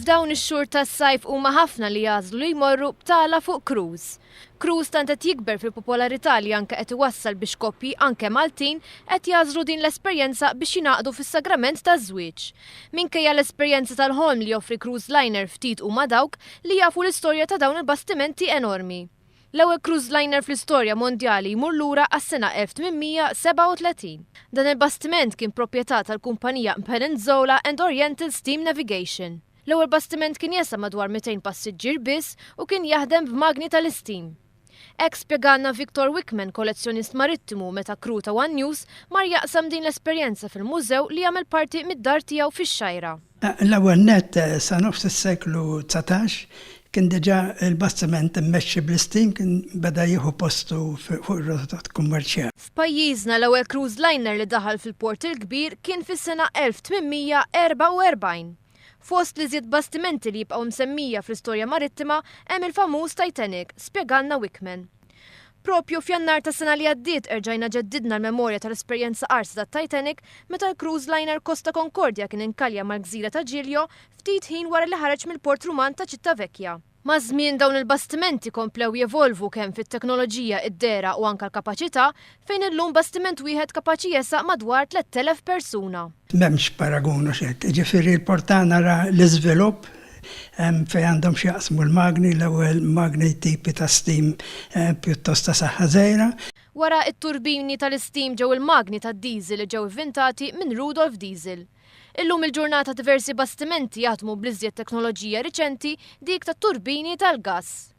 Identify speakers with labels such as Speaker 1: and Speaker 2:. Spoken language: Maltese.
Speaker 1: F'dawn ix-xhur tas-sajf huma ħafna li jagħżlu li jmorru btala fuq cruise. Cruise tant qed jikber fil-popolarità li anke qed iwassal biex koppji anke Maltin qed jagħżlu din l-esperjenza biex jingħaqdu fis-sagrament taż-żwieġ. Minkejja l-esperjenza tal-ħolm li joffri cruise liner ftit huma dawk li jafu l-istorja ta' dawn il-bastimenti enormi. L-ewwel cruise liner fl-istorja mondjali jmur lura għas-sena 1837. Dan il-bastiment kien proprjetà tal-kumpanija Peninsula and Oriental Steam Navigation. L-ewwel bastiment kien jesa' madwar 200 passiġġier biss u kien jaħdem b'magni tal-istim. Hekk spjegalna Victor Wickman, kollezzjonist marittimu, meta crew ta' one News mar jaqsam din l-esperjenza fil-mużew li jagħmel parti mid-dar tiegħu fix-Xgħajra.
Speaker 2: L-ewwel nett, sa nofs is-seklu 19, kien diġà l-bastiment immexxi bl-istim kien beda jieħu postu fuq ir-rotot kummerċjali.
Speaker 1: F'pajjiżna l-ewwel cruise liner li daħal fil-Port il-Kbir kien fis-sena 1844. Fost l-iżjed bastimenti li jibqgħu msemmija fl-istorja marittima hemm il-famuż Titanic, spjegalna Wickman. Propju f'Jannar tas-sena li għaddiet erġajna ġeddidna l-memorja tal-esperjenza qarsa tat-Titanic meta l-cruise liner Costa Concordia kien inkalja mal-gżira ta' Giglio ftit ħin wara li ħareġ mill-port Ruman ta' Cittavecchia. Maż-żmien dawn il-bastimenti komplew jevolvu kemm fit-teknoloġija, id-dehra u anke l-kapaċità fejn illum bastiment wieħed kapaċi jesa' madwar 3,000 persuna.
Speaker 2: M'hemmx paragun hux hekk. Jiġifieri l-port tagħna ra l-iżvilupp fejn għandhom x'jaqsmu l-magni, l-ewwel magni tipi ta' steam pjuttost ta' saħħa żgħira.
Speaker 1: Wara t-turbini tal-istim ġew il-magni tad-diesel li ġew ivvintati minn Rudolf Diesel. Illum il-ġurnata diversi bastimenti jaħdmu bl-iżjed teknoloġija riċenti, dik tat-turbini tal-gass.